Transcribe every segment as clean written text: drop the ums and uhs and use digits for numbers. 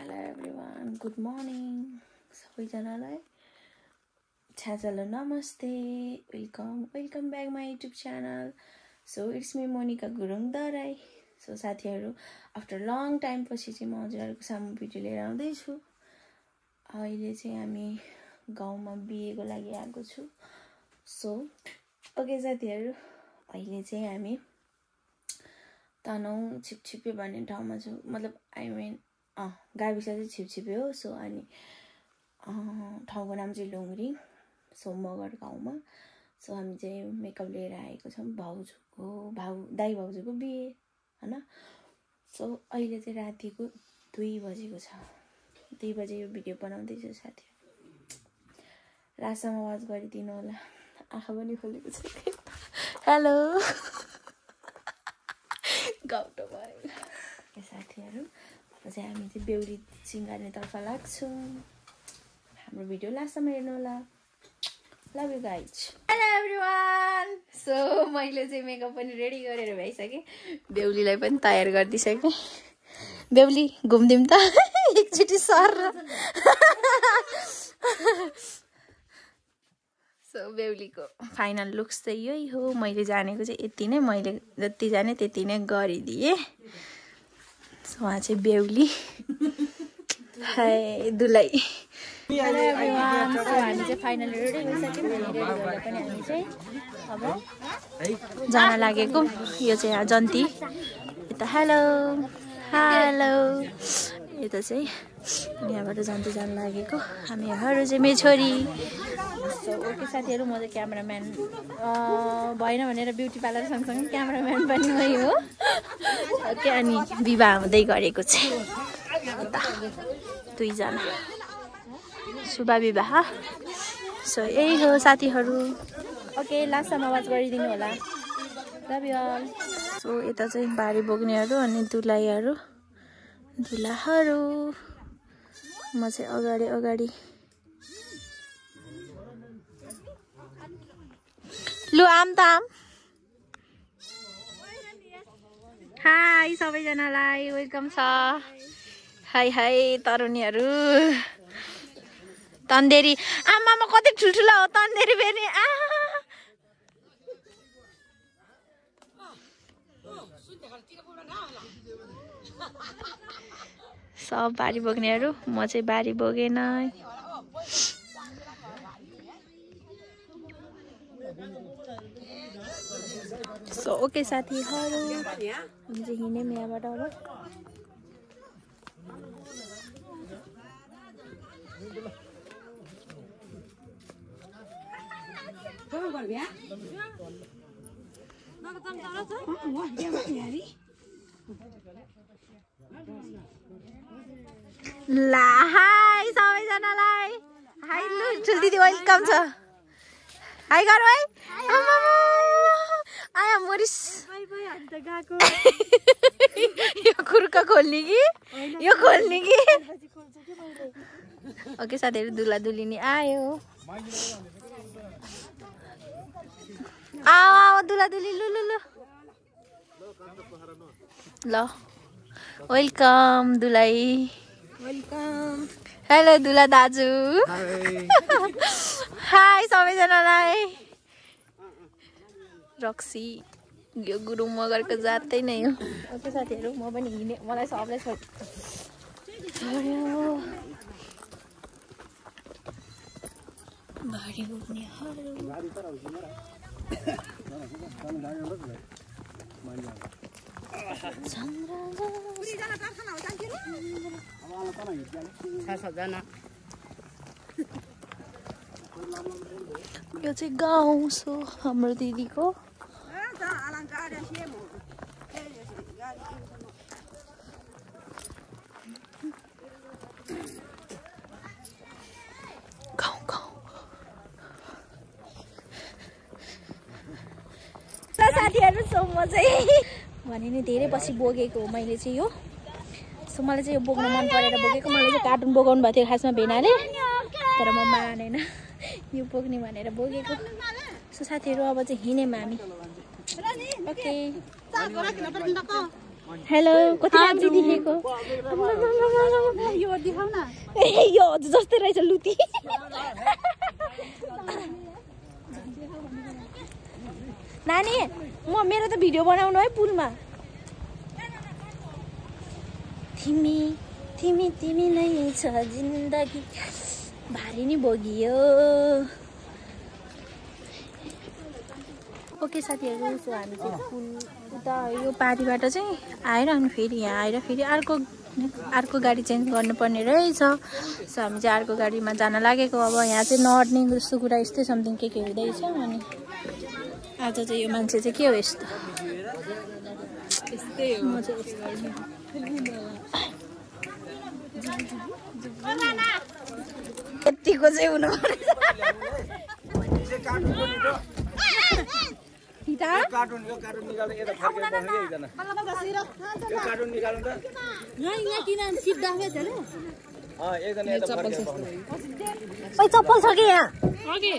Hello everyone, good morning. सबैजनालाई छ्याचलो नमस्ते. Welcome back my YouTube channel. So it's me Monica Gurung Darai. So साथीहरु after long time पछि चाहिँ म हजुरहरुको सामु भिडियो लिएर आउँदै छु. अहिले चाहिँ हामी गाउँमा बिहेको लागि आएको छु. So ओके साथीहरु, अहिले चाहिँ हामी तनहुँ छिपछिपे भन्ने ठाउँमा छु. मतलब आई मिन गाविस चाहिँ छिपछिपे हो. सो अनि ठाउँको नाम चाहिँ लुङरिङ. सो मगर गाउँमा. सो हामी चाहिँ मेकअप लिएर आएको छौं दाइ भाउजूको बिहे हैन. सो अहिले चाहिँ रातिको 2 बजेको छ. 2 बजे यो भिडियो बनाउँदै छु साथीहरु. लास्टमा आवाज गरिदिनु होला. आँखा पनि खोलेको छ. हेलो गाउटो भयो साथीहरु. अब चाहिँ हामी चाहिँ बेहुली सिंगार्ने तर्फ लाग्छौं. हाम्रो भिडियो लास्टमा हेर्नु होला. Love you guys. Hello everyone. So मैले चाहिँ मेकअप पनि रेडी गरेर भइसके. बेहुलीलाई पनि तयार गर्दिसके. बेहुली घुम्दिम त एकचोटी सर. सो बेहुलीको फाइनल लुक्स चाहिँ यही हो. मैले जानेको चाहिँ यति नै. मैले जति जाने त्यति नै गरिदिए. सो उहाँ चाहिँ बेहुली. हाय दुलाई. Hello everyone. सो हामी चाहिँ फाइनली रेडी भइसक्यौँ. रेडी भएर पनि हामी चाहिँ अब जान लागेको. यो चाहिँ जन्ती. यता हेलो हेलो. यता चाहिँ यहाँबाट जन्ती जान लागेको. हामीहरू चाहिँ मेरो छोरी. सो ओके साथीहरु, म चाहिँ क्यामेराम्यान भएन भनेर ब्युटी पार्लर सँगसँगै क्यामेराम्यान पनि मै हो. ओके, अनि विवाह हुँदै गरेको चाहिँ यता 2 जना शुभ विवाह. सो यही हो साथीहरु. ओके, लास्टमा आवाज गरिदिनु होला. Love you all. सो यता चाहिँ बारी बोक्नेहरु अनि दुलाईहरु दुलाहरु. म चाहिँ अगाडि लु आम ताम. हाई सबैजनालाई वेलकम छ. High high तरुणीहरु. तन्देरी आमामा कति ठुलठुला हो तन्देरी फेरि. सब बारी बोक्नेहरु. म चाहिँ बारी बोकेन. सो ओके साथीहरु, हामी चाहिँ हिँड्यौं यहाँबाट. अब ला हाई सबैजनालाई. हाई लु ठुल दिदी वेलकम छ. हाई गर भाइ. आया मोरिस. यो खुर्का खोल्ने कि यो खोल्ने कि. ओके साथीहरु, दुला दुलिनी आयो. आओ दुला दुली. लु लु लु ल. वेलकम दुलाई. वेलकम. हेलो दुला दाजु. हाई सबैजनालाई. रक्सी यो गुरुङ मगरको जातै नै हो. ओके साथीहरु, म पनि हिँड्ने. मलाई सबले छोड्यो. बारी बोक्नेहरु. यो चाहिँ गाउँ. सो हाम्रो दिदीको साथीहरु. सो म चाहिँ भने नि धेरै पछि बोकेको हो मैले चाहिँ यो. सो मलाई चाहिँ यो बोक्न मन परेर बोकेको. मैले चाहिँ कार्टुन बोकाउनु भएको थियो खासमा भेनाले, तर म मानेन यो बोक्ने भनेर बोकेको. सो साथीहरु अब चाहिँ हिँड्यौं हामी. ओके हेलो कति राम्रो देखेको यो देखाउ न ए यो हजुर जस्तै रहेछ लुती नानी म मेरो त भिडियो बनाउनु है पुलमा तिमी तिमी तिमी नै छ जिन्दगी भारी नि भोगियो ओके साथीहरु सो हामी चाहिँ पुल उता यो पारीबाट चाहिँ आएर अनि फेरि यहाँ आएर फेरि अर्को गाडी चेन्ज गर्नुपर्ने रहेछ सो हामी चाहिँ अर्को गाडीमा जान लागेको अब यहाँ चाहिँ नअट्ने जस्तो कुरा यस्तै समथिङ के हुँदैछ अनि आज चाहिँ यो मान्छे चाहिँ के हो यस्तो यस्तै हो म चाहिँ यतिको चाहिँ हुनु कार्टुन निकाल्नु यता फर्केर बस्नु एकजना यो कार्टुन निकाल्नु त यहाँ किन सिट डाफे छ नि एकजना यता फर्केर बस्नु ओइ चप्पल छ के यहाँ ओके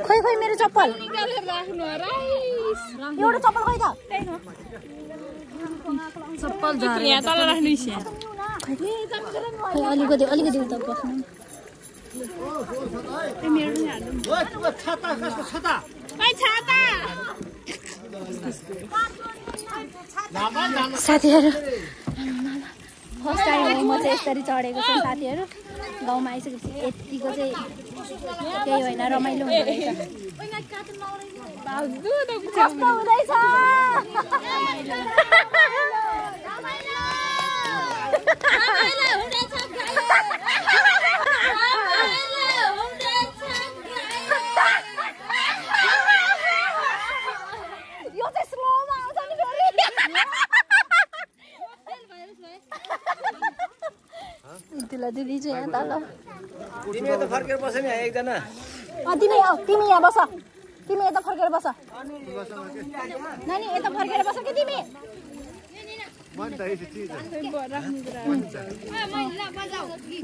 खोइ खोइ मेरो चप्पल निकालेर राख्नु एउटा चप्पल खोइ त चप्पल झरे यहाँ तल राख्नु छ अलिकति उता बस्नु ए मेरो नि हाल्नु ओइ छाता कसको छाता ओइ छाता साथीहरु फर्स्ट टाइम म चाहिँ यसरी चढेको छु साथीहरु गाउँमा आइसकेपछि यतिको चाहिँ केही होइन रमाइलो हुँदैछ कस्तो हुँदैछ यो चाहिँ स्लोमा आउँछ नि फेरि दिदी चाहिँ यहाँ तल तिमी यता फर्केर बस्छ नि एकजना तिमी यहाँ बस तिमी यता फर्केर बस नानी यता फर्केर बस कि तिमी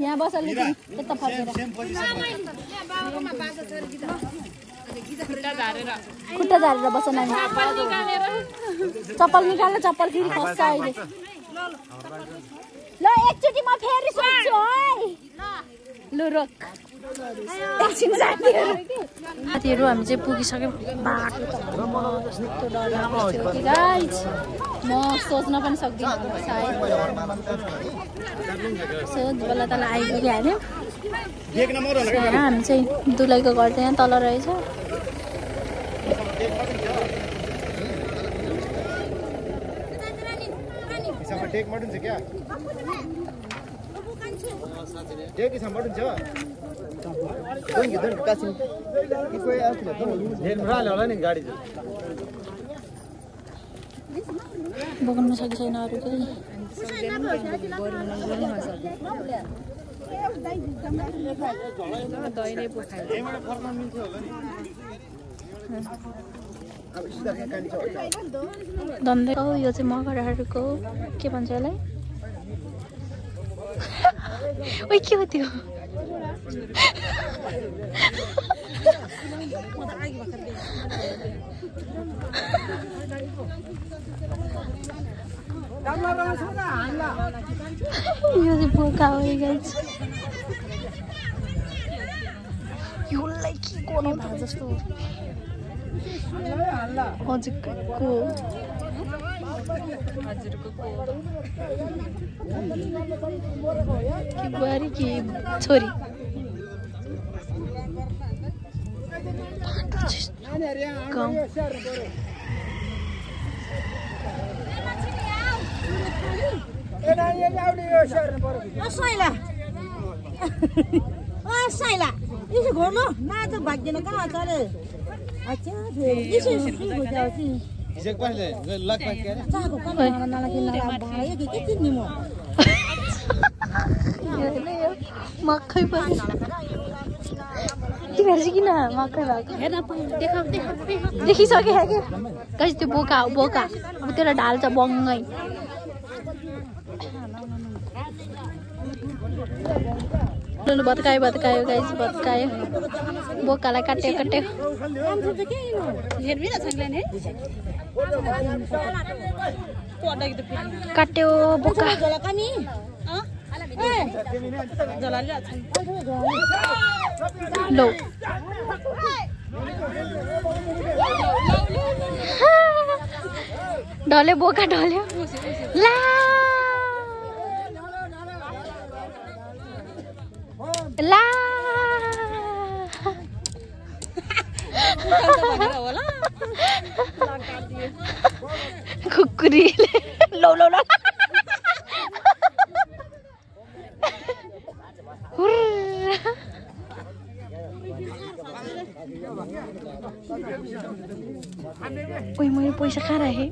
यहाँ बस यता फर्केर खुट्टा झारेर बस नानी चप्पल निकाल्नु चप्पल फेरि खस्छ अहिले ल एकचोटि म फेरि सोध्छु है ल रोक एकछिन साथीहरु हामी चाहिँ पुगिसक्यौँ बाटो गाइज म सोच्न पनि सक्दिनँ सायद सो बल्ल तल आइपुगिहाल्यौँ हामी चाहिँ दुलैको घर चाहिँ यहाँ तल रहेछ टेक मटन छ क्या टेक इस मटन छ दोन के दोन कासिम कोही आफुले हेर्नु राले होला नि गाडी बोक्नु सक्छ छैन अरु केही दहीले पोखायो धन्दै हो यो चाहिँ मगरहरूको के भन्छ यसलाई ओइ के हो त्यो यो चाहिँ बोका हो गाइस योलाई के कोन भए जस्तो हजुरको कि बुहारी कि छोरी गाउँ साइला यसो घोर्नु न त भाग्दैन कहाँ चले अच्छा यसो बुझाउँछु हिजो कसले लक पाक के चाको कहाँ नलागी भाँडा के किन्ने म मकै पनि तिमीहरू चाहिँ किन मकै भएको हेर्न देखाउ देखिसके कि गाइस त्यो बोका हो बोका अब त्यसलाई ढाल्छ बङ्गै भत्कायो गाइस भत्कायो बोकालाई काट्यो काट्यो बोका लो ढल्यो बोका ढल्यो ला ला कुकुरीले लौ लौ लौ ओइ मैले पैसा कहाँ राखेँ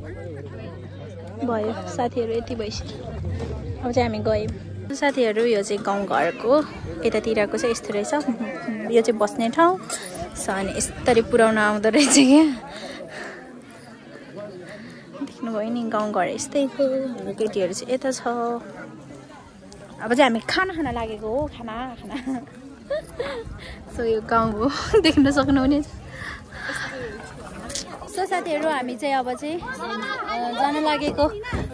भयो साथीहरू यति भइसक्यो अब चाहिँ हामी गयौँ साथीहरू यो चाहिँ गाउँघरको यतातिरको चाहिँ यस्तो रहेछ यो चाहिँ बस्ने ठाउँ अनि यसरी पुर्याउन आउँदो रहेछ क्या देख्नुभयो नि गाउँघर यस्तै हो केटीहरू चाहिँ यता छ अब चाहिँ हामी खाना खान लागेको हो खाना सो यो गाउँ हो देख्न सक्नुहुनेछ सो साथीहरू हामी चाहिँ अब चाहिँ जान लागेको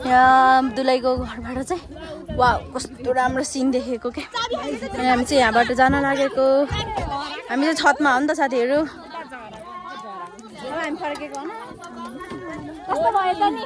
यहाँ दुलैको घरबाट चाहिँ वा कस्तो राम्रो सिन देखेको क्या अनि हामी चाहिँ यहाँबाट जान लागेको हामी चाहिँ छतमा हो नि त साथीहरू हामी फर्केको हो न कस्तो भयो त नि